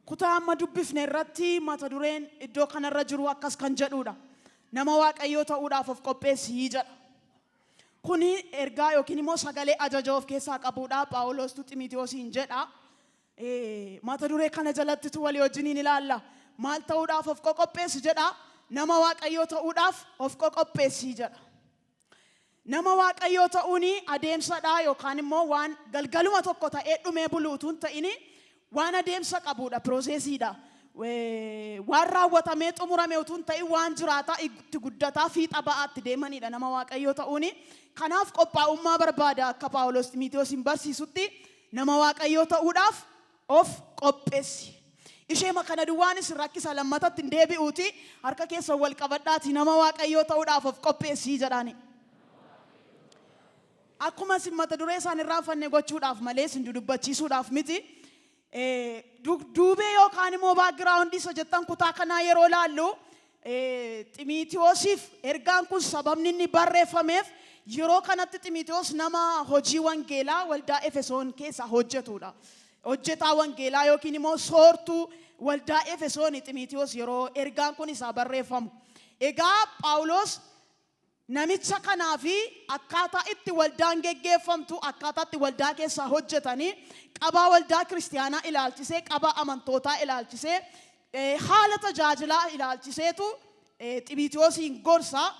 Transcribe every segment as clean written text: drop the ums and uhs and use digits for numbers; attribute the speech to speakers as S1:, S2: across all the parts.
S1: Kutaa amma dubbifne irratti mata dureen iddoo kanarra jiru akkas kan jedhudha. Nama Waaqayyoo ta'uudhaaf of qopheessii jedha. Kuni ergaa yookiin immoo sagalee ajaja of keessaa qabudha. Phaawulostu Ximitiyoosiin jedha. Mata duree kana jalattitu walii wajjiniin ilaalla. Maal ta'uudhaaf of qoqopheessi jedha? Nama Waaqayyoo ta'uudhaaf of qoqopheessii jedha. Nama Waaqayyoo ta'uun adeemsadha yookaan immoo waan galgaluma tokko ta'ee dhumee bulu utuu hin ta'in waan adeemsa qabudha, processiidha. Waan raawwatamee xumurame utuu hin ta'in waan jiraataa itti guddataa fiixa ba'aatti deemanidha nama Waaqayyoo ta'uun. Kanaaf qophaa'ummaa barbaada. Akka Phaawulos Ximitiyoosiin barsiisutti nama Waaqayyoo ta'uudhaaf of qopheessi. Ishee kana duwwaanis rakkisa, lammatatti hin deebi'uuti. Harka keessan wal qabadhaati, "Nama Waaqayyoo ta'uudhaaf of qopheessii" jedhaani. Akkuma isin mata duree isaan irraanfanne gochuudhaaf malee isin dudubbachiisuudhaaf miti. Duubee yookaan immoo backgroundii isa jettan kutaa kanaa yeroo laallu, Ximiitiyoosiif ergaan kun sababni inni barreeffameef yeroo kanatti Ximiitiyoos nama hojii wangeelaa waldaa Efesoon keessa hojjetudha. Hojjetaa wangeelaa yookiin immoo soortuu waldaa Efesooni Ximiitiyoos yeroo ergaan kun isaa barreeffamu. Egaa Phaawulos namicha kanaa fi akkaataa itti waldaan geggeeffamtu, akkaataa itti waldaa keessaa hojjetanii, qabaa waldaa kiristiyaanaa ilaalchisee, qabaa amantootaa ilaalchisee, haala tajaajilaa ilaalchiseetu Ximiitiyoosiin gorsa.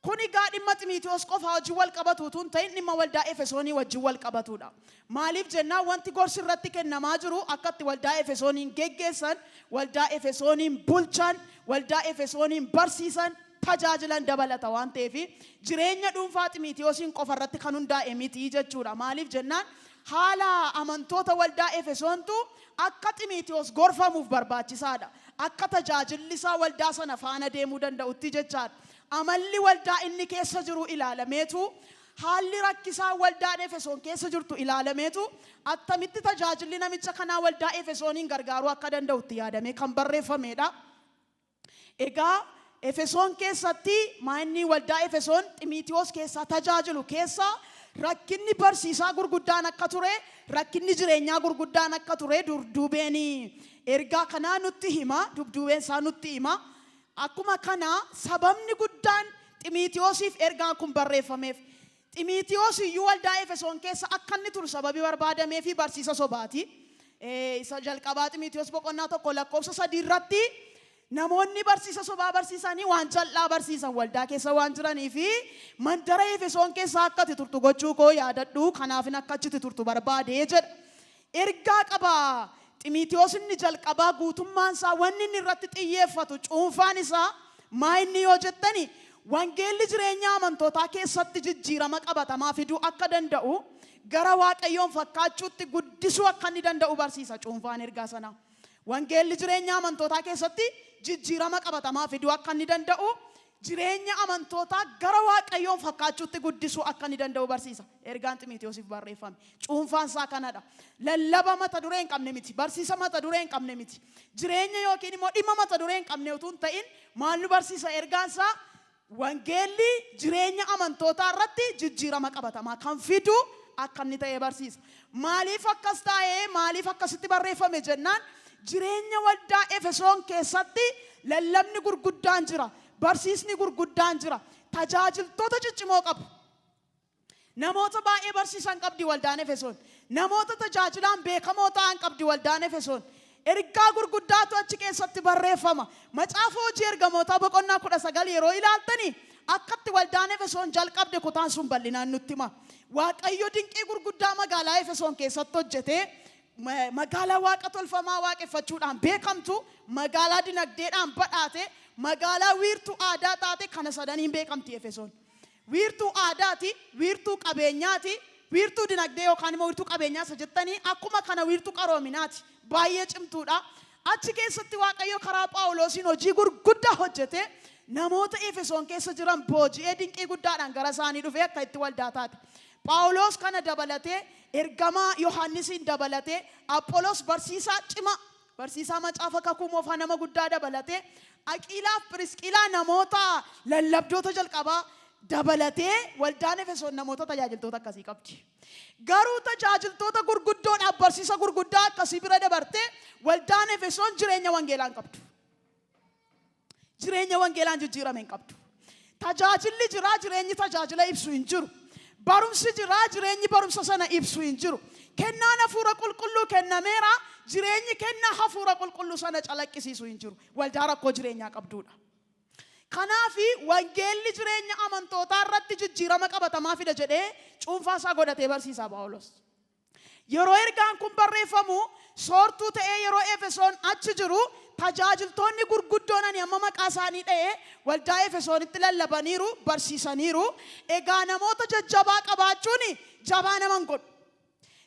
S1: Kun egaa dhimma Ximiitiyoos qofaa wajjin wal qabatu utuu hin ta'in dhimma waldaa Efesoonii wajjin wal qabatudha. Maaliif jennaan, wanti gorsi irratti kennamaa jiru akka itti waldaa Efesooniin geggeessan, waldaa Efesooniin bulchan, waldaa Efesooniin barsiisan, tajaajilan dabalata waan ta'eef jireenya dhuunfaa Ximiitiyoosiin qofa irratti kan hundaa'e miti jechuudha. Maaliif jennaan, haala amantoota waldaa Efesoontu akka Ximiitiyoos gorfamuuf barbaachisaadha. Akka tajaajilli isaa waldaa sana faana deemuu danda'utti jechaadha. Amalli waldaa inni keessa jiru ilaalameetu, haalli rakkisaa waldaan Efesoon keessa jirtu ilaalameetu, attamitti tajaajilli namicha kanaa waldaa Efesooniin gargaaruu akka danda'utti yaadamee kan barreeffamedha. Egaa Efesoon keessatti maayinni waldaa Efesoon Ximiitiyoos keessaa tajaajilu keessa rakkinni barsiisaa gurguddaan akka ture, rakkinni jireenyaa gurguddaan akka ture durduubeen ergaa kanaa nutti hima, dudduubeen isaa nutti hima. Akkuma kana sababni guddaan Ximiitiyoosiif ergaan kun barreeffameef, Ximiitiyoos iyyuu waldaa Efesoon keessa akka inni turu sababii barbaadamee fi barsiisa sobaati. Isa jalqabaa Ximiitiyoos boqonnaa 1 lakkoofsa 3 irratti namoonni barsiisa sobaa barsiisanii waan jal'aa barsiisan waldaa keessa waan jiranii fi mandara Efesoon keessa akka ati turtu gochuu koo yaadadhu, kanaafin akka achitti turtu barbaade jedha. Ergaa qaba. Ximiitiyoos inni jalqabaa guutummaan isaa wanni inni irratti xiyyeeffatu, cuunfaan isaa maa inni yoo jettani, wangeelli jireenya amantootaa keessatti jijjiirama qabatamaa fiduu akka danda'u, gara Waaqayyoon fakkaachuutti guddisuu akka inni danda'u barsiisa cuunfaan ergaa sanaa. Wangeelli jireenya amantootaa keessatti jijjiirama qabatamaa fiduu akka inni danda'u, jireenya amantootaa gara Waaqayyoon fakkaachuutti guddisuu akka inni danda'u barsiisa. Ergaan Ximiitiyoosiif barreeffame. Cuunfaan isaa kanadha. Lallaba mata duree hin qabne miti. Barsiisa mata duree hin qabne miti. Jireenya yookiin immoo dhimma mata duree hin qabne utuu hin ta'in maal nu barsiisa ergaan isaa? Wangeelli jireenya amantootaa irratti jijjiirama qabatamaa kan fidu akka inni ta'e barsiisa. Maaliif akkas taa'ee, maaliif akkasitti barreeffame jennaan, jireenya waldaa Efesoon keessatti lallabni gurguddaan jira. Barsiisni gurguddaan jira. Tajaajiltoota ciccimoo qabu. Namoota baay'ee barsiisan qabdi waldaan Efesoon. Namoota tajaajilaan beekamoo ta'an qabdi waldaan Efesoon. Ergaa gurguddaatu achi keessatti barreeffama. Macaafa Hojii Ergamootaa boqonnaa 19 yeroo ilaaltani akkatti waldaan Efesoon jalqabde kutaan sun bal'inaan nutti hima. Waaqayyo dinqii gurguddaa magaalaa Efesoon keessatti hojjetee, magaalaa waaqa tolfamaa waaqeffachuudhaan beekamtu, magaalaa dinagdeedhaan badhaate, magaalaa wiirtuu aadaa taate, kana sadaniin beekamti Efesoon. Wiirtuu aadaati, wiirtuu qabeenyaati, wiirtuu dinagdee yookaan immoo wiirtuu qabeenyaa isa jettanii akkuma kana wiirtuu qaroominaati. Baay'ee cimtuudha. Achi keessatti Waaqayyo karaa Phaawulosiin hojii gurguddaa hojjete, namoota Efesoon keessa jiran booji'ee dinqii guddaadhaan gara isaanii dhufee akka itti waldaa taate. Phaawulos kana dabalatee, ergamaa Yohaannisiin dabalatee, Apholos barsiisaa cimaa, barsiisaa macaafa kakuu moofaa nama guddaa dabalatee, Aqiilaaf Phirisqilaa namoota lallabdoota jalqabaa dabalatee waldaan Efesoon namoota tajaajiltoota akkasii qabdi. Garuu tajaajiltoota gurguddoodhaaf barsiisa gurguddaa akkasii bira dabartee waldaan Efesoon jireenya wangeelaa hin qabdu. Jireenya wangeelaan jijjiirame hin qabdu. Tajaajilli jiraa, jireenyi tajaajila ibsu hin jiru. Barumsi jiraa, jireenyi barumsa sana ibsu hin jiru. Kennaan hafuura qulqulluu kennameera, jireenyi kennaa hafuura qulqulluu sana calaqqisiisu hin jiru. Waldaa rakkoo jireenyaa qabduudha. Kanaafi wangeelli jireenya amantootaa irratti jijjiirama qabatamaa fida jedhee cuunfaa isaa godhatee barsiisa Phaawulos. Yeroo ergaan kun barreeffamu soortuu ta'ee yeroo Efesoon achi jiru tajaajiltoonni gurguddoon ani amma maqaa isaanii dha'e waldaa Efesoonitti lallabaniiru, barsiisaniiru. Egaa namoota jajjabaa qabaachuun jabaa nama hin godhu.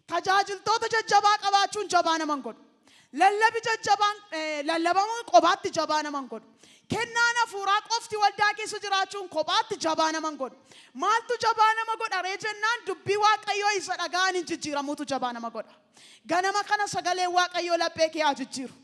S1: Tajaajiltoota jajjabaa qabaachuun jabaa nama hin godhu. Lallabi jajjabaan lallabamuun qobaatti jabaa nama hin godhu. Kennaan hafuuraa qofti waldaa keessa jiraachuun kophaatti jabaa nama hin godhu. Maaltu jabaa nama godha ree jennaan, dubbii Waaqayyoo isa dhaga'aniin jijjiiramuutu jabaa nama godha. Ganama kana sagaleen Waaqayyoo laphee kee haa jijjiiru.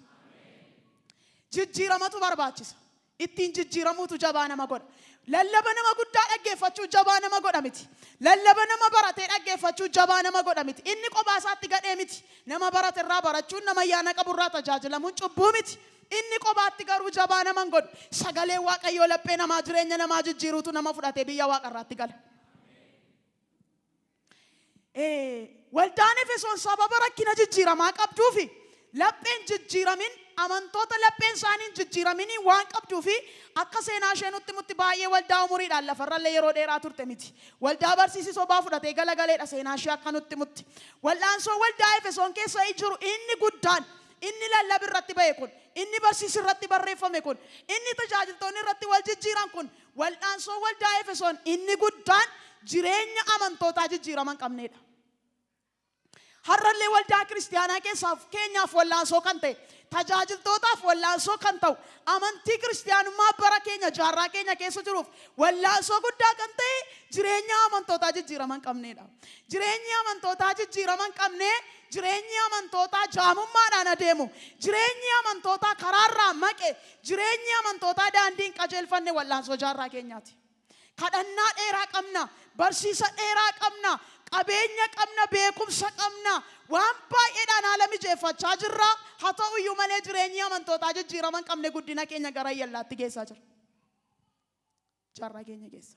S1: Jijjiiramatu barbaachisa. Ittiin jijjiiramuutu jabaa nama godha. Lallaba nama guddaa dhaggeeffachuu jabaa nama godha miti. Lallaba nama baratee dhaggeeffachuu jabaa nama godha miti. Inni kophaa isaatti gadhee miti. Nama barate irraa barachuun, nama ayyaana qabu irraa tajaajilamuun cubbuu miti. Inni kophaatti garuu jabaa nama hin godhu. Sagaleen Waaqayyoo laphee namaa, jireenya namaa jijjiiruutu nama fudhatee biyya waaqarraatti gala. Waldaan Efesoon sababa rakkina jijjiiramaa qabduufi lapheen jijjiiramin, amantoota lapheen isaanii hin jijjiiraminiin waan qabduufi, akka seenaa ishee nutti himutti baay'ee waldaa umuriidhaan lafarrallee yeroo dheeraa turte miti. Waldaa barsiisi sobaa fudhatee galagaleedha seenaa ishee akka nutti himutti. Wal'aansoo waldaa Efesoon keessa jiru inni guddaan, inni lallabi irratti ba'e kun, inni barsiisi irratti barreeffame kun, inni tajaajiltoonni irratti wal jijjiiran kun, wal'aansoo waldaa Efesoon inni guddaan jireenya amantootaa jijjiirama hin qabneedha. Har'allee waldaa kiristiyaanaa keessaaf keenyaaf wallaansoo kan ta'e, tajaajiltootaaf wallaansoo kan ta'u, amantii kiristiyaanummaa bara keenya, jaarraa keenya keessa jiruuf wallaansoo guddaa kan ta'e jireenya amantootaa jijjiirama hin qabneedha. Jireenyi amantootaa jijjiirama hin qabne, jireenyi amantootaa jaamummaadhaan adeemu, jireenyi amantootaa karaarraa maqe, jireenyi amantootaa daandii hin qajeelfanne wallaansoo jaarraa keenyaati. Kadhannaa dheeraa qabna, barsiisa dheeraa qabna, qabeenya qabna, beekumsa qabna, waan baay'eedhaan haala mijeeffachaa jirra. Haa ta'u iyyuu malee jireenyi amantootaa jijjiirama hin qabne guddina keenya gara yallaatti geessaa jira. Jaarraa keenya keessa.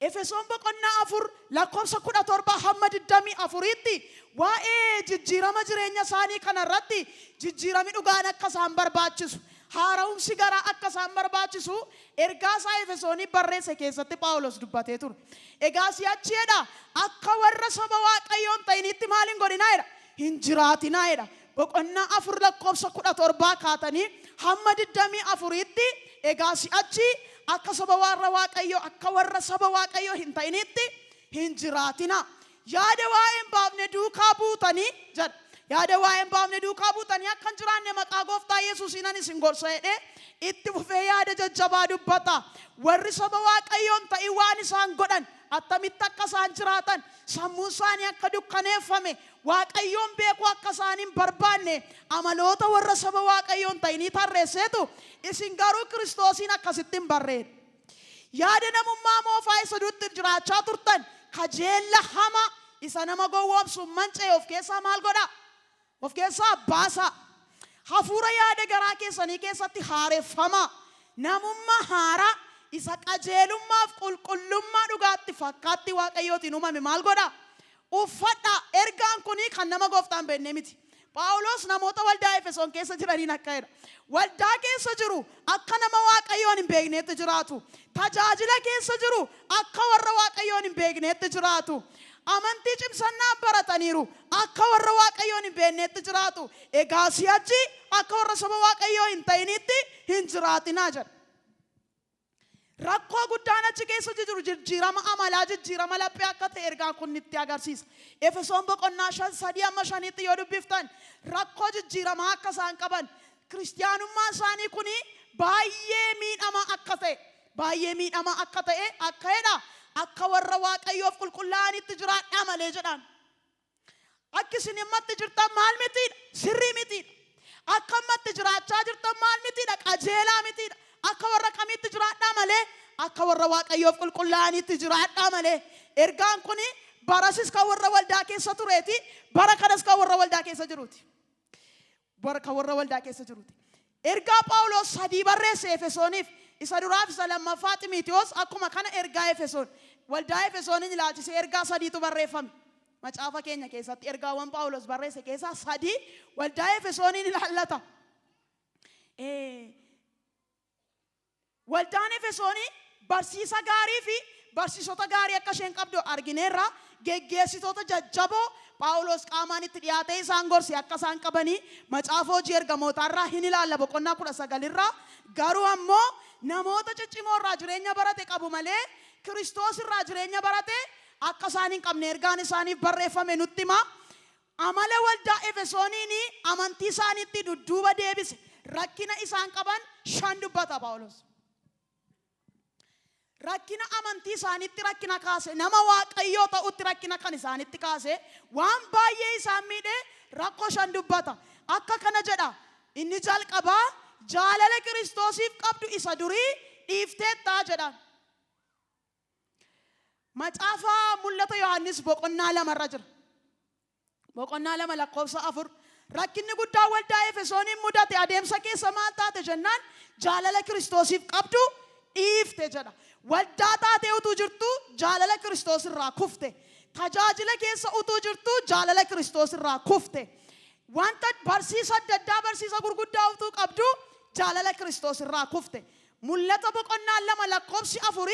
S1: Efesoon boqonnaa 4 lakkoofsa 17 hamma 24tti waa'ee jijjiirama jireenya isaanii kanarratti, jijjiirami dhugaan akka isaan barbaachisu, haara'umsi garaa akka isaan barbaachisu ergaa isaa Efesoonii barreesse keessatti Phaawulos dubbatee ture. Egaa si'achi jedha, akka warra saba Waaqayyoon ta'initti maal hin godhinaa jedha? Hin jiraatinaa jedha. Boqonnaa 4 lakkoofsa 17 kaatanii hamma 24tti, egaa si'achi akka saba warra Waaqayyoo, akka warra saba Waaqayyoo hin ta'initti hin jiraatinaa. Yaada waa'ee hin baafne duukaa buutanii jedha. Yaada waa'ee hin baafne duukaa buutanii akka hin jiraanne maqaa gooftaa Yesuusiin ani isin gorsa jedhee itti fufee yaada jajjabaa dubbata. Warri saba Waaqayyoon ta'in waan isaan godhan, attamitti akka isaan jiraatan, sammuun isaanii akka dukkaneeffame, Waaqayyoon beekuu akka isaan hin barbaanne, amaloota warra saba Waaqayyoon ta'inii tarreesseetu, isin garuu Kiristoosiin akkasitti hin barreedha. Yaada namummaa moofaa isa dutti jiraachaa turtan, kajeella hamaa isa nama gowwoomsuun manca'e of keessaa maal godhaa? Of keessaa baasaa. Hafuura yaada garaa keessanii keessatti haareffamaa. Namummaa haaraa isa qajeelummaaf qulqullummaa dhugaatti fakkaatti Waaqayyootiin uumame maal godhaa? Uffadhaa. Ergaan kuni kan nama gooftaan beeknee miti. Phaawulos namoota waldaa Efesoon keessa jiraniin akka jedha. Waldaa keessa jiru, akka nama Waaqayyoon hin beekneetti jiraatu. Tajaajila keessa jiru, akka warra Waaqayyoon hin beekneetti jiraatu. Amantii cimsannaan barataniiru, akka warra Waaqayyoon hin beekneetti jiraatu. Egaa si'achi akka warra saba Waaqayyoo hin ta'initti hin jiraatinaa jedha. Rakkoo guddaan achi keessa jiru jijjiirama amalaa, jijjiirama laphee akka ta'e ergaan kun nutti agarsiisa. Efesoon boqonnaa 5 3 amma 5tti yoo dubbiftan, rakkoo jijjiiramaa akka isaan qaban, kiristiyaanummaan isaanii kuni baay'ee miidhamaa akka ta'e, baay'ee miidhamaa akka ta'e akka jedha, akka warra Waaqayyoof qulqullaa'anitti jiraadhaa malee jedhaan. Akki isin ammatti jirtan maal mitiidha? Sirrii mitiidha. Akka ammatti jiraachaa jirtan maal mitiidha? Qajeelaa mitiidha. Akka warra kamiitti jiraadhaa malee? Akka warra Waaqayyoof qulqullaa'anitti jiraadhaa malee. Ergaan kun Barasis kan warra waldaa keessa tureeti. Bara kanas kan warra waldaa keessa jiruuti. Bara kan warra waldaa keessa jiruuti. Ergaa Phaawulos sadii barreesse Efesooniif. Isa duraaf isa lammaffaa Ximitiyoos, akkuma kana ergaa Efesoon. Waldaa Efesooniin ilaalchisee ergaa sadiitu barreeffame. Macaafa keenya keessatti ergaawwan Phaawulos barreesse keessaa sadii waldaa Efesooniin ilaallata. Waldaan Efesoonii barsiisa gaarii fi barsiisota gaarii akka isheen qabdu argineerra. Geggeessitoota jajjaboo Phaawulos qaamaan itti dhiyaatee isaan gorse akka isaan qabanii macaafa Hojii Ergamootaa irraa hin ilaalla, boqonnaa 19 irraa. Garuu ammoo namoota ciccimoo irraa jireenya barate qabu malee Kiristoos irraa jireenya barate akka isaan hin qabne ergaan isaaniif barreeffame nutti hima. Amala waldaa Efesooniin amantii isaaniitti dudduuba deebise, rakkina isaan qaban shan dubbata Phaawulos. Rakkina amantii isaaniitti rakkina kaase, nama Waaqayyoo ta'utti rakkina kan isaanitti kaase, waan baay'ee isaan miidhe rakkoo shan dubbata. Akka kana jedha: inni jalqabaa, jaalala Kiristoosiif qabdu isa durii dhiifteettaa jedhaan. Macaafa Mul'ata Yohaannis boqonnaa 2 irra jira. Boqonnaa 2 lakkoofsa 4. Rakkinni guddaan waldaa Efesooniin mudate adeemsa keessa maal taate jennaan, jaalala Kiristoosiif qabdu dhiifte jedha. Waldaa taatee utuu jirtu jaalala Kiristoos irraa kufte. Tajaajila keessa utuu jirtu jaalala Kiristoos irraa kufte. Wanta barsiisa adda addaa, barsiisa gurguddaa utuu qabdu jaalala Kiristoos irraa kufte. Mul'ata boqonnaa 2 lakkoofsi 4,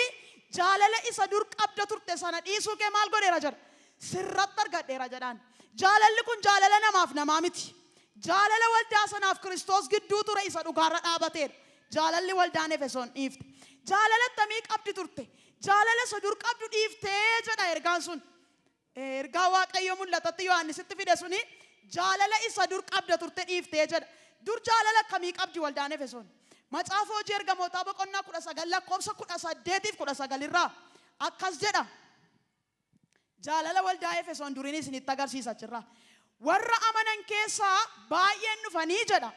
S1: jaalala isa dur qabda turte sana dhiisuu kee maal godheera jedha? Sirratti argadheera jedhaan. Jaalalli kun jaalala namaaf namaa miti. Jaalala waldaa sanaaf Kiristoos gidduu ture isa dhugaarra dhaabateedha. Jaalalli waldaan Efesoon dhiifte. Jaalala attamii qabdi turte? Jaalala isa dur qabdu dhiiftee jedha ergaan sun. Ergaa Waaqayyo mul'atatti Yohaannisitti fide suni jaalala isa dur qabda turte dhiiftee jedha. Dur jaalala akkamii qabdi waldaan Efesoon? Macaafa Hojii Ergamootaa boqonnaa 19 lakkoofsa 18f 19 irraa akkas jedha. Jaalala waldaa Efesoon duriin isinitti agarsiisa achirraa. Warra amanan keessaa baay'een dhufanii jedha.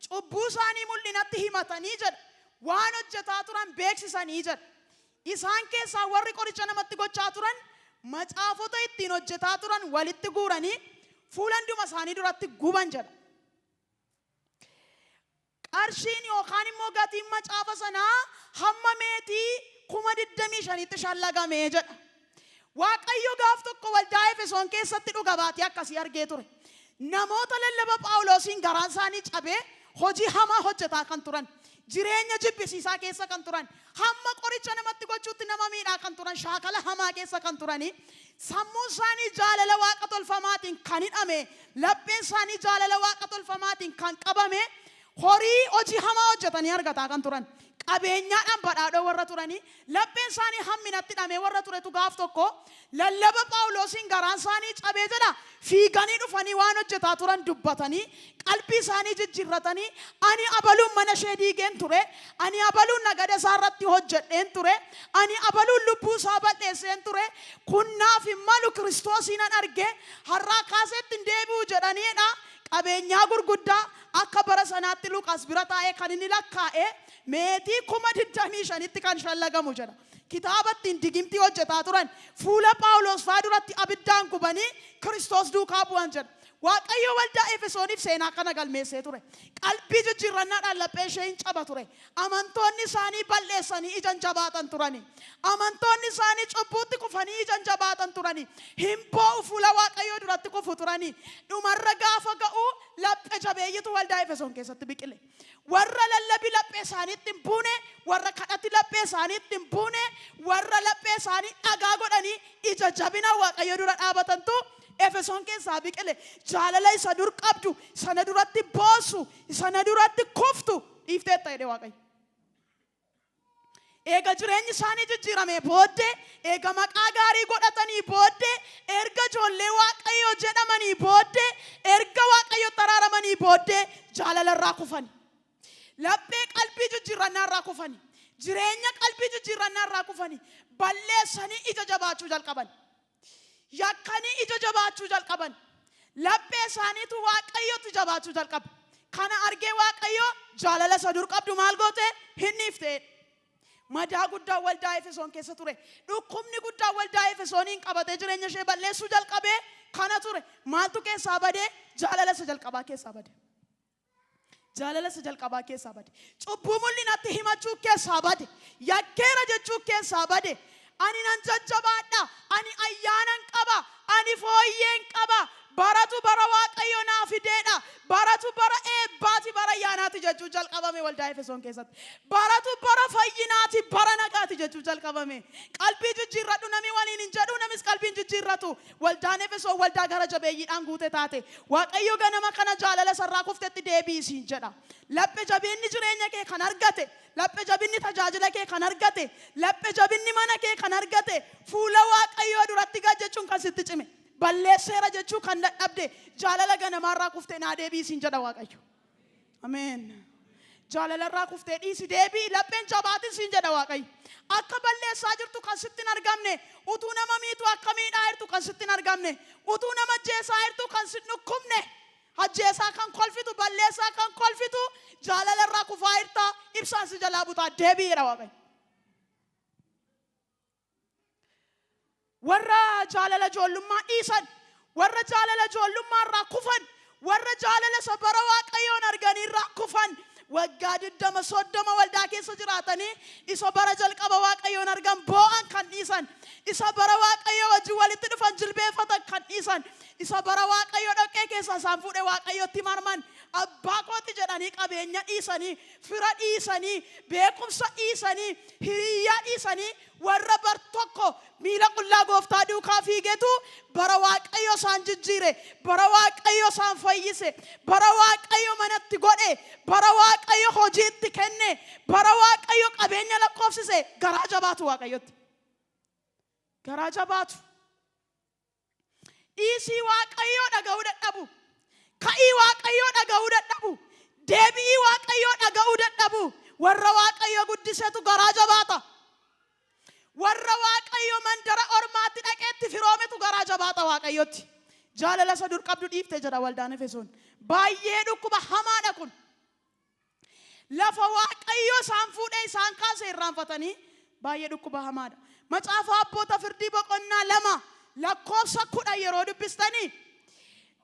S1: Cubbuu isaanii mul'inatti himatanii jedha. Waan hojjetaa turan beeksisanii jedha. Isaan keessaa warri qoricha namatti gochaa turan macaafota ittiin hojjetaa turan walitti guuranii fuula hunduma isaanii duratti guban jedha. Qarshiin yookaan immoo gatiin macaafa sanaa hamma meetii 25,000tti shallagamee jedha. Waaqayyo gaaf tokko waldaa Efesoon keessatti dhuga baatii akkasii argee ture. Namoota lallaba Phaawulosiin garaan isaanii cabee hojii hamaa hojjetaa kan turan, jireenya jibbisiisaa keessa kan turan, hamma qoricha namatti gochuutti nama miidhaa kan turan, shaakala hamaa keessa kan turanii, sammuun isaanii jaalala waaqa tolfamaatiin kan hidhame, lapheen isaanii jaalala waaqa tolfamaatiin kan qabame, horii hojii hamaa hojjetanii argataa kan turan, qabeenyaadhaan badhaadhoo warra turanii, lapheen isaanii hamminatti hidhamee warra turetu gaaf tokko lallaba Phaawulosiin garaan isaanii cabee jedha. Fiiganii dhufanii waan hojjetaa turan dubbatanii, qalbii isaanii jijjiirratanii, ani abaluun mana ishee diigeen ture, ani abaluun nagada isaa irratti hojjedheen ture, ani abaluun lubbuu isaa bal'eesseen ture, kun naaf hin malu, Kiristoosiin nan arge, har'aa kaaseetti hin deebi'u jedhaniidha. Qabeenyaa gurguddaa akka bara sanaatti Luqaas bira taa'ee kan inni lakkaa'e meetii 25,000tti kan shallagamu jedha. Kitaaba ittiin digimtii hojjetaa turan fuula Phaawulos fa'aa duratti abiddaan gubanii Kiristoos duukaa bu'an jedha. Waaqayyo waldaa Efesooniif seenaa kana galmeessee ture. Qalbii jijjiirrannaadhaan laphee ishee hin caba ture. Amantoonni isaanii bal'eessanii ija hin jabaatan turani. Amantoonni isaanii cubbuutti kufanii ija hin jabaatan turani. Hin boo'u, fuula Waaqayyoo duratti kufu turani. Dhumarra gaafa ga'u laphee jabeeyyitu waldaa Efesoon keessatti biqile. Warra lallabii laphee isaaniitti hin buune, warra kadhati laphee isaaniitti hin buune, warra laphee isaanii dhagaa godhanii ija jabina Waaqayyo dura dhaabatantu Efesoon keessaa biqile. Jaalala isa dur qabdu, sana duratti boossu, sana duratti kuftu dhiifteetta jedhe Waaqayyo. Eega jireenyi isaanii jijjiiramee booddee, eega maqaa gaarii godhatanii booddee, erga ijoollee Waaqayyoo jedhamanii booddee, erga Waaqayyotti araaramanii booddee jaalala irraa kufani. Laphee qalbii jijjiirrannaa irraa kufani. Jireenya qalbii jijjiirrannaa irraa kufani. Balleessanii ija jabaachuu jalqaban. Yakkanii ija jabaachuu jalqaban. Laphee isaaniitu Waaqayyotti jabaachuu jalqabe. Kana argee Waaqayyo, jaalala isa dur qabdu maal goote? Hin dhiifte. Madaa guddaa waldaa Efesoon keessa ture. Dhukkubni guddaa waldaa Efesooniin qabatee jireenya ishee balleessuu jalqabee kana ture. Maaltu keessaa badee? Jaalala isa jalqabaa keessaa bade. Jaalala isa jalqabaa keessaa bade. Cubbuu mul'inatti himachuu keessaa bade. Yakkeera jechuu keessaa bade. Ani nan jajjabaadha. Ani ayyaanan qaba. Ani fooyyeen qaba. Baratu bara Waaqayyo naa fideedha. Baratu bara eebbaati, bara ayyaanaati jechuu jalqabame waldaa Efesoon keessatti. Baratu bara fayyinaati, bara nagaati jechuu jalqabame. Qalbii jijjiirradhu nami waliin hin jedhu, namis qalbii hin jijjiirratu. Waldaan Efesoon waldaa gara jabeeyyiidhaan guute taate. Waaqayyo ganama kana jaalala isarraa kuftetti deebi'i siin jedha. Laphe jabeenni jireenya kee kan argate, laphe jabinni tajaajila kee kan argate, laphe jabinni mana kee kan argate, fuula Waaqayyoo duratti gad jechuun kan sitti cime, balleesseera jechuu kan dadhabde, jaalala ganamaarraa kuftee naa deebi'i siin jedha Waaqayyo. Ameen. Jaalalarraa kuftee dhiisi, deebi'i, lapheen jabaatin siin jedha Waaqayyo. Akka balleessaa jirtu kan sitti hin argamne, utuu nama miitu akka miidhaa jirtu kan sitti hin argamne, utuu nama ajjeesaa jirtu kan si dhukkubne, ajjeesaa kan kolfitu, balleessaa kan kolfitu, jaalalarraa kufaa jirta, ibsaan si jalaa butaa, deebi'i jedha Waaqayyo. Warra jaalala ijoollummaa dhiisan, warra jaalala ijoollummaa irraa kufan, warra jaalala isa bara Waaqayyoon arganii irraa kufan, waggaa 20, 30 waldaa keessa jiraatanii isa bara jalqaba Waaqayyoon argan boo'an kan dhiisan, isa bara Waaqayyoo wajjin walitti dhufan jilbeeffatan kan dhiisan, isa bara Waaqayyoo dhoqqee keessaa isaan fuudhe Waaqayyotti marman, abbaa kooti jedhanii qabeenya dhiisanii, fira dhiisanii, beekumsa dhiisanii, hiriyyaa dhiisanii, warra bar tokko miila qullaa Gooftaa duukaa fiigetu bara Waaqayyo isaan jijjiire, bara Waaqayyo isaan fayyise, bara Waaqayyo manatti godhe, bara Waaqayyo hojii itti kenne, bara Waaqayyo qabeenya lakkoofsise garaa jabaatu Waaqayyotti. Garaa jabaatu. Dhiisii Waaqayyoo dhaga'uu dadhabu. Ka'ii Waaqayyoo dhaga'uu dadhabu. Deebi'ii Waaqayyoo dhaga'uu dadhabu. Warra Waaqayyo guddisetu garaa jabaata. Warra Waaqayyo mandara ormaatti dhaqeetti firoometu garaa jabaata Waaqayyotti. Jaalala isa dur qabdu dhiifte jedha waldaan Efesoon. Baay'ee dhukkuba hamaadha kun. Lafa Waaqayyo isaan fuudhee isaan kaase irraanfatanii baay'ee dhukkuba hamaadha. Macaafa Abboota Firdii boqonnaa 2 lakkoofsa 10 yeroo dubbistanii,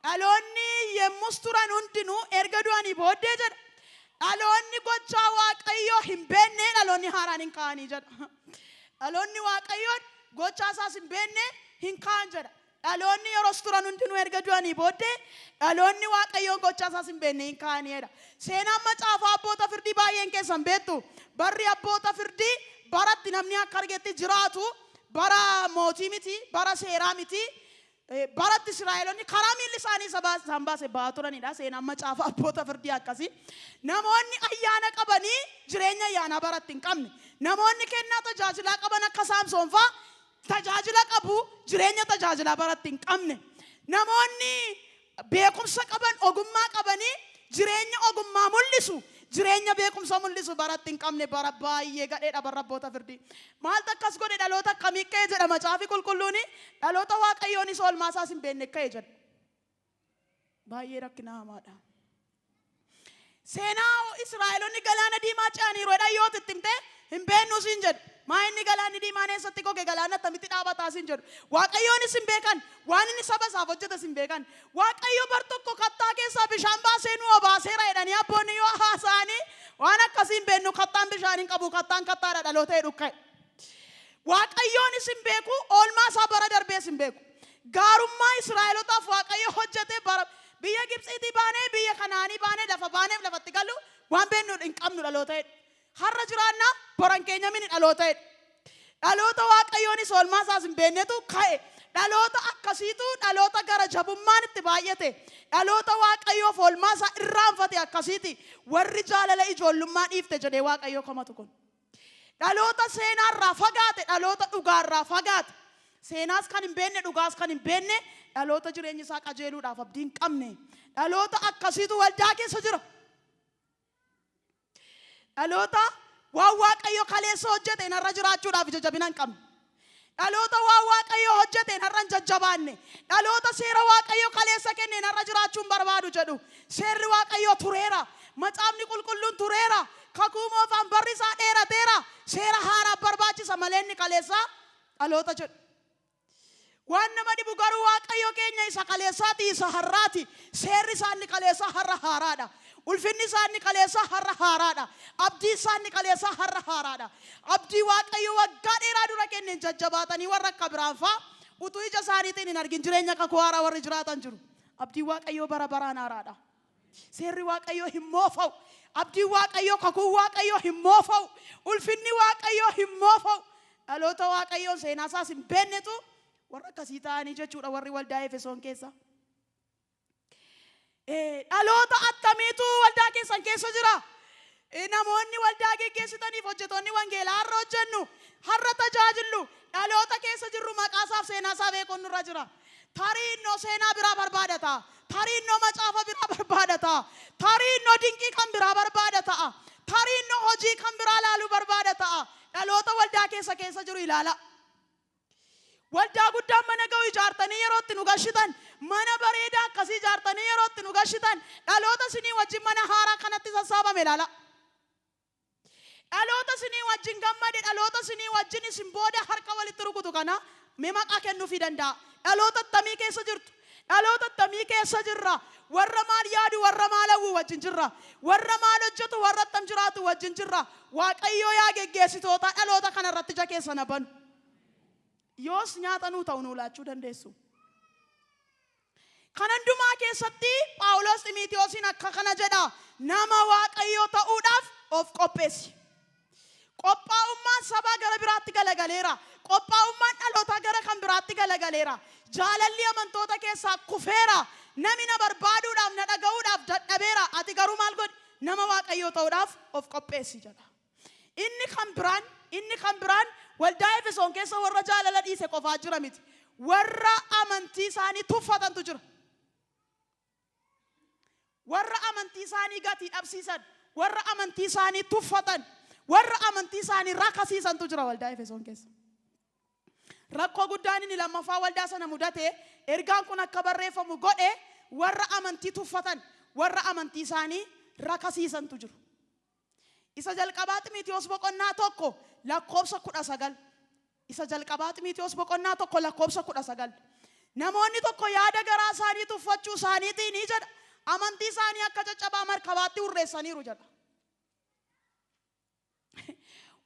S1: dhaloonni yemmus turan hundinuu erga du'anii booddee jedha. Dhaloonni gochaa Waaqayyoo hin beekne dhaloonni haaraan hin ka'anii jedha. Dhaloonni Waaqayyoon gochaa isaas hin beekne hin ka'an jedha. Dhaloonni yeroos turan hundinuu erga du'anii booddee dhaloonni Waaqayyoon gochaa isaas hin beekne hin ka'anii jedha. Seenaan macaafa Abboota Firdii baay'een keessan beektu. Barri Abboota Firdii baratti namni akka argetti jiraatu, bara mootii miti, bara seeraa miti. Baratti Israa'eloonni karaa miilli isaanii isaan baase ba'aa turanidha. Seenaan macaafa Abboota Firdii akkasii. Namoonni ayyaana qabanii jireenya ayyaanaa baratti hin qabne. Namoonni kennaa tajaajilaa qaban akka Saamsoon fa'aa tajaajila qabu, jireenya tajaajilaa baratti hin qabne. Namoonni beekumsa qaban, ogummaa qabanii jireenya ogummaa mul'isu, jireenya beekumsa mul'isu baratti hin qabne. Bara baay'ee gadheedha barra Abboota Firdii. Maaltu akkas godhe? Dhaloota akkamii ka'e jedha Macaafi Qulqulluuni? Dhaloota Waaqayyoonis oolmaa isaas hin beekne ka'e jedha. Baay'ee rakkina hamaadha. Seenaa Israa'eloonni galaana diimaa ce'aniiru jedhan yoo itti himte hin beeknu siin jedhu. Maa inni galaanni diimaan eessatti goge, galaanni attamitti dhaabataa siin jedhu. Waaqayyoonis hin beekan, waan inni saba isaaf hojjetes hin beekan. Waaqayyo bar tokko kattaa keessaa bishaan baasee nu obaaseera jedhanii abboonni yoo haasa'anii, waan akkasii hin beeknu, kattaan bishaan hin qabu, kattaan kattaadha dhaloota jedhu ka'e. Waaqayyoonis hin beeku, oolmaa isaa bara darbees hin beeku. Gaarummaa Israa'elotaaf Waaqayyo hojjete, bara biyya Gibxiitii baanee biyya Kanaanii baanee lafa baaneef lafatti galu waan beeknu hin qabnu dhaloota jedhu. Har'a jiraannaa boran keenya mini dhaloota jedhu. Dhaloota Waaqayyoonis oolmaa isaas hin beeknetu ka'e. Dhaloota akkasiitu dhaloota gara jabummaan itti baay'ate. Dhaloota Waaqayyoof oolmaa isaa irraanfate akkasiiti. Warri jaalala ijoollummaa dhiifte jedhee Waaqayyo komatu kun. Dhaloota seenaarraa fagaate, dhaloota dhugaarraa fagaate. Seenaas kan hin beekne, dhugaas kan hin beekne, dhaloota jireenyi isaa qajeeluudhaaf abdii hin qabne. Dhaloota akkasiitu waldaa keessa jira. Dhaloota waan Waaqayyo kaleessa hojjeteen har'a jiraachuudhaaf ija jabina hin qabne. Dhaloota waan Waaqayyo hojjeteen har'a hin jajjabaanne. Dhaloota seera Waaqayyo kaleessa kenneen har'a jiraachuu hin barbaadu jedhu. Seerri Waaqayyoo tureera. Macaafni Qulqulluun tureera. Kakuu moofaan barri isaa dheerateera. Seera haaraa barbaachisa malee inni kaleessaa dhaloota jedhu. Waan nama dhibu garuu Waaqayyo keenya isa kaleessaati, isa har'aati. Seerri isaa inni kaleessaa har'a haaraadha. Ulfinni isaa inni kaleessaa har'a haaraadha. Abdii isaa inni kaleessaa har'a haaraadha. Abdii Waaqayyo waggaa dheeraa dura kenneen jajjabaatanii warra akka biraan faa utuu ija isaaniitiin hin argin jireenya kakuu haaraa warri jiraatan jiru. Abdii Waaqayyoo bara baraan haaraadha. Seerri Waaqayyoo hin moofa'u. Abdiin Waaqayyoo, kakuun Waaqayyoo hin moofa'u. Ulfinni Waaqayyoo hin moofa'u. Dhaloota Waaqayyoon seenaa isaas hin beeknetu warra akkasii ta'anii jechuudha warri waldaa Efesoon keessa. Dhaloota attamiitu waldaa keessan keessa jira? Namoonni waldaa geggeessitaniif hojjetoonni wangeelaa har'a hojjennu, har'a tajaajillu, dhaloota keessa jirru maqaa isaaf seenaa isaa beekuun nurra jira. Tarii innoo seenaa biraa barbaada ta'a. Tarii innoo macaafa biraa barbaada ta'a. Tarii innoo dinqii kan biraa barbaada ta'a. Tarii innoo hojii kan biraa laaluu barbaada ta'a. Dhaloota waldaa keessa keessa jiru ilaala. Waldaa guddaan mana ga'u ijaartanii yeroo itti nu gashitan, mana bareedaa akkasii ijaartanii yeroo itti nu gashitan, dhaloota isinii wajjin mana haaraa kanatti sassaabame ilaala. Dhaloota isinii wajjin gammade, dhaloota isinii wajjin isin booda harka walitti rukutu kana mee maqaa kennuufii danda'a. Dhaloota attamii keessa jirtu? Dhaloota attamii keessa jirra? Warra maal yaadu, warra maal hawwu wajjin jirra? Warra maal hojjetu, warra attam jiraatu wajjin jirra? Waaqayyoo yaa geggeessitoota dhaloota kana irratti ija keessan haa banu. Yoos nyaata nuu ta'u nuu laachuu dandeessu. Kan hundumaa keessatti Phaawulos Ximiitiyoosiin akka kana jedha, nama Waaqayyoo ta'uudhaaf of qopheessi. Qophaa'ummaan sabaa gara biraatti galagaleera. Qophaa'ummaan dhalootaa gara kan biraatti galagaleera. Jaalalli amantoota keessaa kufeera. Nami na barbaaduudhaaf, na dhaga'uudhaaf dadhabeera. Ati garuu maal godhi? Nama Waaqayyoo ta'uudhaaf of qopheessi jedha. Inni kan biraan, inni kan biraan waldaa Efesoon keessa warra jaalala dhiise qofaa jira miti. Warra amantii isaanii tuffatantu jira. Warra amantii isaanii gatii dhabsiisan, warra amantii isaanii tuffatan, warra amantii isaanii rakasiisantu jira waldaa Efesoon keessa. Rakkoo guddaan inni lammaffaa waldaa sana mudate, ergaan kun akka barreeffamu godhe, warra amantii tuffatan, warra amantii isaanii rakasiisantu jiru. Isa jalqabaa Ximiitiyoos boqonnaa 1 lakkoofsa 19. Isa jalqabaa Ximiitiyoos boqonnaa 1 lakkoofsa 19. Namoonni tokko yaada garaa isaanii tuffachuu isaaniitiin jedha, amantii isaanii akka caccabaa markabaatti hurreessaniiru jedha.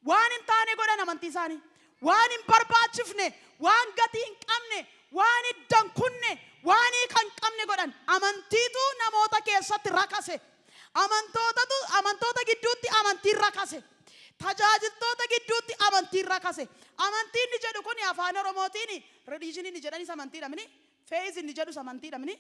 S1: Waan hin taane godhan amantii isaanii. Waan hin barbaachifne, waan gatii hin qabne, waan idda hin kunne, waan hiika hin qabne godhan. Amantiitu namoota keessatti rakase. Amantootatu amantoota gidduutti amantiin rakase. Tajaajiltoota gidduutti amantiin rakase. Amantii inni jedhu kun afaan Oromootiin religion inni jedhanis amantiidha mini. Faith inni jedhus amantiidha mini.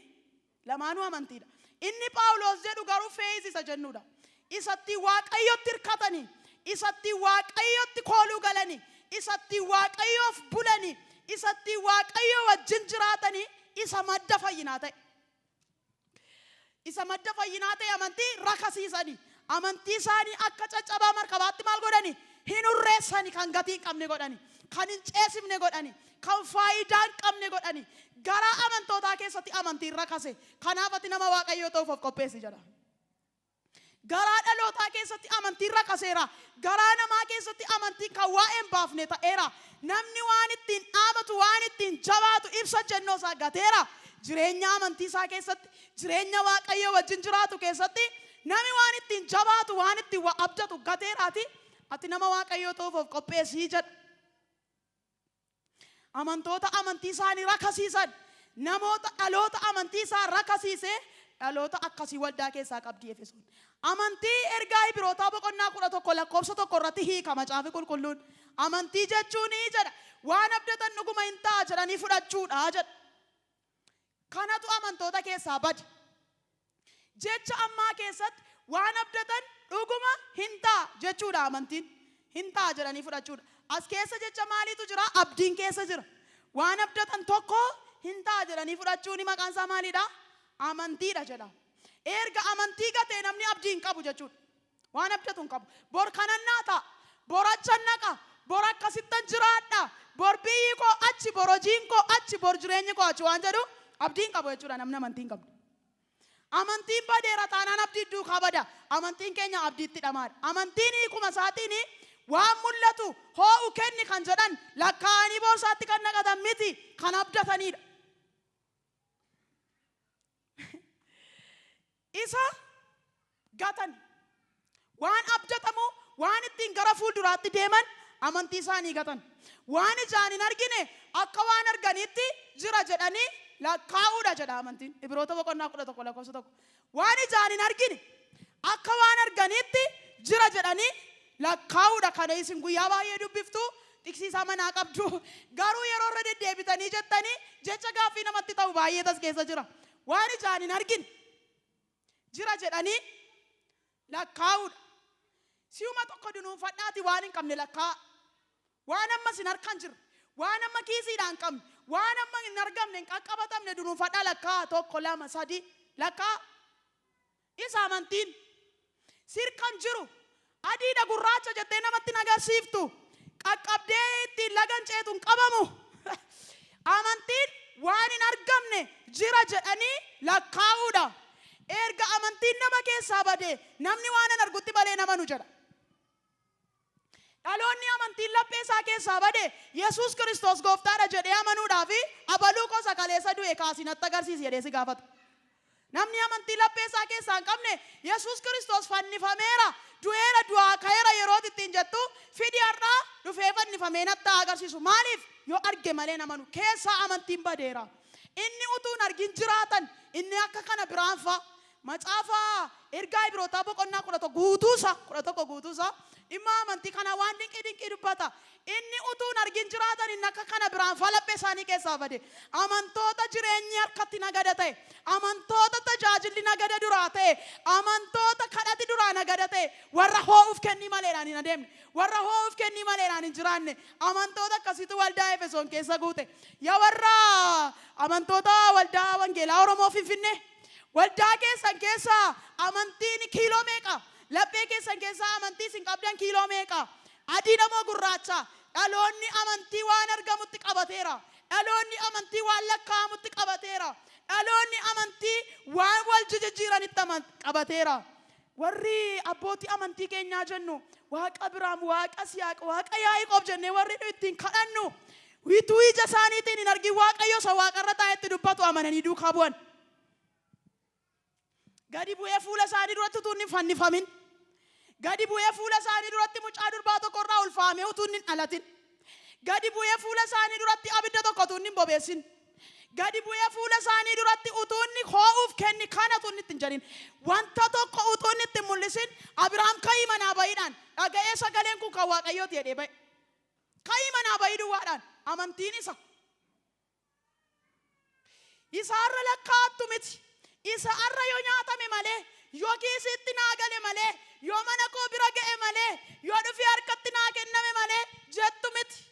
S1: Lamaanuu amantiidha. Inni Phaawulos jedhu garuu faith isa jennuudha. Isatti Waaqayyotti hirkatanii, isatti Waaqayyotti kooluu galanii, isatti Waaqayyoof bulanii, isatti Waaqayyo wajjin jiraatanii, isa madda fayyinaa ta'e. Isa madda fayyinaa ta'e amantii rakasiisanii, amantii isaanii akka caccabaa markabaatti maal godhani? Hin hurreessani, kan gatii hin qabne godhani, kan hin ceesifne godhani, kan faayidaa hin qabne godhani. Garaa amantootaa keessatti amantiin rakase. Kanaaf ati nama Waaqayyoo ta'uuf of qopheessi jedha. Garaa dhalootaa keessatti amantiin rakaseera. Garaa namaa keessatti amantiin kan waa'ee hin baafne ta'eera. Namni waan ittiin dhaabatu, waan ittiin jabaatu ibsa jennoo isaa gateera. Jireenya amantii isaa keessatti, jireenya Waaqayyoo wajjin jiraatu keessatti namni waan ittiin jabaatu, waan ittiin waa abdatu gateeraati. Ati nama Waaqayyoo ta'uuf of qopheessii jedha. Amantoota amantii isaanii rakasiisan, namoota dhaloota amantii isaa rakasiise, dhaloota akkasii waldaa keessaa qabdi Efesoon. Amantii ergaa Ibrootaa boqonnaa 11 lakkoofsa 1 irratti hiika Macaafi Qulqulluun. Amantii jechuun jedha, waan abdatan dhuguma hin ta'a jedhanii fudhachuudha jedha. Kanatu amantoota keessaa bade. Jecha ammaa keessatti waan abdatan dhuguma hin ta'a jechuudha amantiin. Hin ta'a jedhanii fudhachuudha. As keessa jecha maaliitu jira? Abdiin keessa jira. Waan abdatan tokko hin ta'a jedhanii fudhachuun maqaan isaa maalidha? Amantiidha jedha. Erga amantii gatee namni abdii hin qabu jechuudha. Waan abdatu hin qabu. Bor kanan naa ta'a. Bor achan naqa. Bor akkasittan jiraadha. Bor biyyi koo achi, bor hojiin koo achi, bor jireenyi koo achi waan jedhu abdii hin qabu jechuudha namni amantii hin qabne. Amantiin badeera taanaan abdii duukaa bada. Amantiin keenya abdiitti dhamaadha. Amantiin hiikuma isaatiin waan mul'atu hoo'u kenni kan jedhan lakkaa'anii boorsaatti kan naqatan miti, kan abdatanidha. Isa gatan. Waan abdatamu, waan ittiin gara fuulduraatti deeman amantii isaanii gatan. Waan ijaan hin argine akka waan arganiitti jira jedhanii lakkaa'uudha jedha amantiin. Ibroota boqonnaa 11 lakkoofsa 1. Waan ijaan hin argine akka waan arganiitti jira jedhanii lakkaa'uudha. Kana isin guyyaa baay'ee dubbiftu, tiksiisaa manaa qabdu. Garuu yeroo irra deddeebitanii jettanii jecha gaaffii namatti ta'u baay'ee tas keessa jira. Waan ijaan hin argine jira jedhanii lakkaa'uudha. Si'uma tokko dunuunfadhaati waan hin qabne lakkaa'a. Waan amma isin harka hin jirre, waan amma kiisiidhaan hin qabne, waan amma hin argamne, hin qaqqabatamne dunuunfadhaa lakkaa'a. 1, 2, 3 lakkaa'a. Isa amantiin sirka hin jiru, adiidha gurraacha jettee namatti hin agarsiiftu, qaqqabdee ittiin laga hin ceetu hin qabamu. Amantiin waan hin argamne jira jedhanii lakkaa'uudha. Erga amantiin nama keessaa badee namni waan an argutti malee hin amanu jedha. Dhaloonni amantiin laphee isaa keessaa bade Yesuus Kiristoos gooftaadha jedhee amanuudhaaf abaluu koo isa kaleessa du'e kaasii natti agarsiisi jedhee si gaafata. Namni amantii laphee isaa keessaa hin qabne Yesuus Kiristoos fannifameera, du'eera, du'aa ka'eera yerooti ittiin jettu fidi har'aa dhufee fannifamee natti haa agarsiisu. Maaliif? Yoo arge malee hin amanu. Keessaa amantiin badeera. Inni utuu hin argin jiraatan inni akka kana biraan fa'a. Macaafa ergaa Ibrootaa boqonnaa 11 guutuusaa, 11 guutuusaa dhimma amantii kanaa waan dinqii dinqii dubbata. Inni utuu hin argin jiraatan inni akka kana biraan faa laphee isaanii keessaa bade. Amantoota jireenyi harkatti nagada ta'e, amantoota tajaajilli nagada duraa ta'e, amantoota kadhati duraa nagada ta'e, warra hoo'uuf kennii maleedhaan hin adeemne, warra hoo'uuf kennii maleedhaan hin jiraanne, amantoota akkasiitu waldaa Efesoon keessa guute. Yaa warra amantoota waldaa Wangeelaa Oromoo Finfinnee, Waldaa keessan keessaa amantiin kiiloo meeqa? Laphee keessan keessaa amantii isin qabdan kiiloo meeqa? Adiidha moo gurraacha? Dhaloonni amantii waan argamutti qabateera. Dhaloonni amantii waan lakkaa'amutti qabateera. Dhaloonni amantii waan wal jijijjiiranitti qabateera. Warri abbootii amantii keenyaa jennu Waaqa Abiraam, Waaqa Siyaaq, Waaqa Yaa'iqoob jennee warri nu ittiin kadhannu utuu ija isaaniitiin hin argin Waaqayyo isa waaqarra taa'etti dubbatu amananii duukaa bu'an. Gadi bu'ee fuula isaanii duratti utuu inni hin fannifamin. Gadi bu'ee fuula isaanii duratti mucaa durbaa tokko irraa ulfaamee utuu inni hin dhalatin. Gadi bu'ee fuula isaanii duratti abidda tokko utuu inni hin bobeessin. Gadi bu'ee fuula isaanii duratti utuu inni hoo'uuf kenni kana utuu inni itti hin jedhin. Wanta tokko utuu inni itti hin mul'isin Abiraam ka'ii manaa ba'iidhaan dhaga'ee sagaleen kun kan Waaqayyooti jedhee ba'e. Ka'ii manaa ba'ii duwwaadhaan amantiin isa. Isa har'a lakkaa'attu miti. Isa har'a yoo nyaatame malee, yoo kiisiitti naa gale malee, yoo mana koo bira ga'e malee, yoo dhufee harkatti naa kenname malee jettu miti.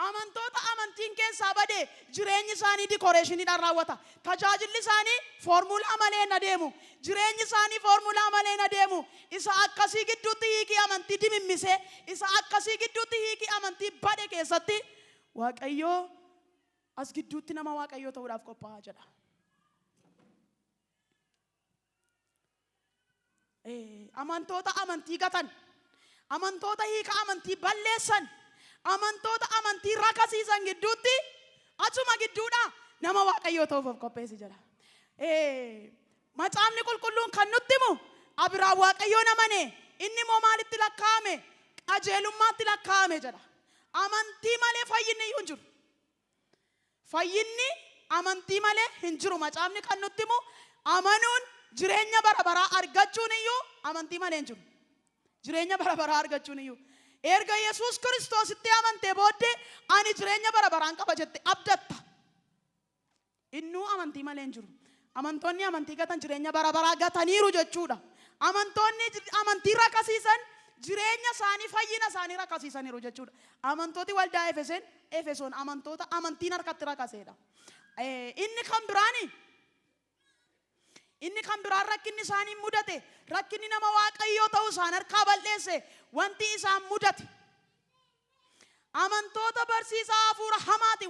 S1: Amantoota amantiin keessaa bade jireenyi isaanii dikoreeshiniidhaan raawwata. Tajaajilli isaanii foormulaa malee hin adeemu. Jireenyi isaanii foormulaa malee hin adeemu. Isa akkasii gidduutti hiikii amantii dimimmisee, isa akkasii gidduutti hiikii amantii bade keessatti Waaqayyo as gidduutti nama Waaqayyoo ta'uudhaaf qophaa'aa jedha. Amantoota amantii gatan, amantoota hiika amantii balleessan, amantoota amantii rakasiisan gidduutti achuma gidduudhaa nama Waaqayyoo ta'uuf of qopheessi jedha. Macaafni Qulqulluun kan nutti himu Abiraam Waaqayyoon amane, inni immoo maalitti lakkaa'ame? Qajeelummaatti lakkaa'ame jedha. Amantii malee fayyinni iyyuu hin jiru. Fayyinni amantii malee hin jiru. Macaafni kan nutti himu amanuun jireenya bara baraa argachuun iyyuu amantii malee hin jiru. Jireenya bara baraa argachuun iyyuu. Erga Yesuus Kiristoositti amantee booddee ani jireenya bara baraan qaba jette abdatta. Innuu amantii malee hin jiru. Amantoonni amantii gatan jireenya bara baraa gataniiru jechuudha. Amantoonni amantii rakasiisan jireenya isaanii fayyina isaanii rakasiisaniiru jechuudha. Amantooti waldaa Efeseen Efesoon amantoota amantiin harkatti rakaseedha. Inni kan biraani inni kan biraan rakkinni isaanii mudate rakkinni nama Waaqayyoo ta'uu isaan harkaa bal'eesse wanti isaan mudate amantoota barsiisaa hafuura hamaatiin